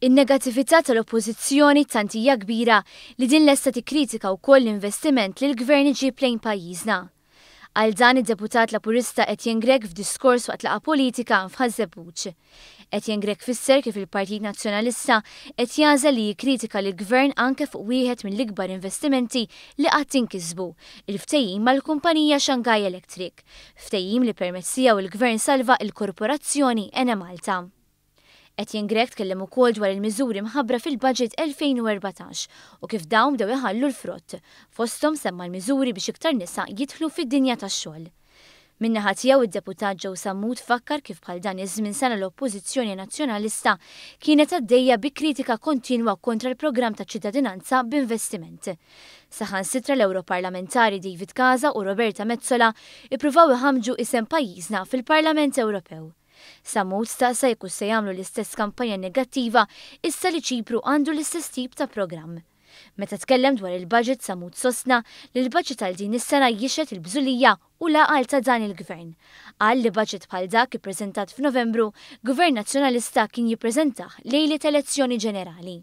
In-negattività tal-Oppożizzjoni tant hija kbira li din lesta tikkritika wkoll l-investiment li l-Gvern iġib lejn pajjiżna. Qal dan id-Deputat Laburista Etienne Grech f'diskors waqt laqgħa politika f'Ħaż-Żebbuġ. Etienne Grech fisser kif il-Partit Nazzjonalista qed jagħżel li jikkritika lill-Gvern anke fuq wieħed mill-ikbar investimenti li qatt inkisbu, il-ftehim mal-kumpanija Shanghai Electric, ftehim li permezz tiegħu l-Gvern salva l-korporazzjoni Enemalta. Etienne Grech tkellem ukoll dwar il-miżuri mħabbra fil-Budget 2014 u kif dawn bdew iħallu l-frott. Fosthom semma l-miżuri biex iktar nisa jidħlu fid-dinja tax-xogħol. Min-naħa tiegħu id-Deputat Joe Sammut fakkar kif bħal dan iż-żmien sena l-Oppożizzjoni Nazzjonalista kienet għaddejja bi kritika kontinwa kontra l-programm ta' ċittadinanza b'investiment. Saħansitra l-Ewroparlamentari David Casa u Roberta Metsola ippruvaw iħammġu isem pajjiżna fil-Parlament Ewropew. Sammut staqsa jekk hux se jagħmlu l-istess kampanja negattiva issa li Ċipru għandu l-istess tip ta' programm. Meta tkellem dwar il-budget Sammut sostna li l-budget għal din is-sena jixhed il-bżulija u l-għaqal ta' dan il-Gvern. Qal li budget bħal dak ippreżentat f'Novembru, Gvern Nazzjonalista kien jippreżentah lejliet elezzjoni ġenerali.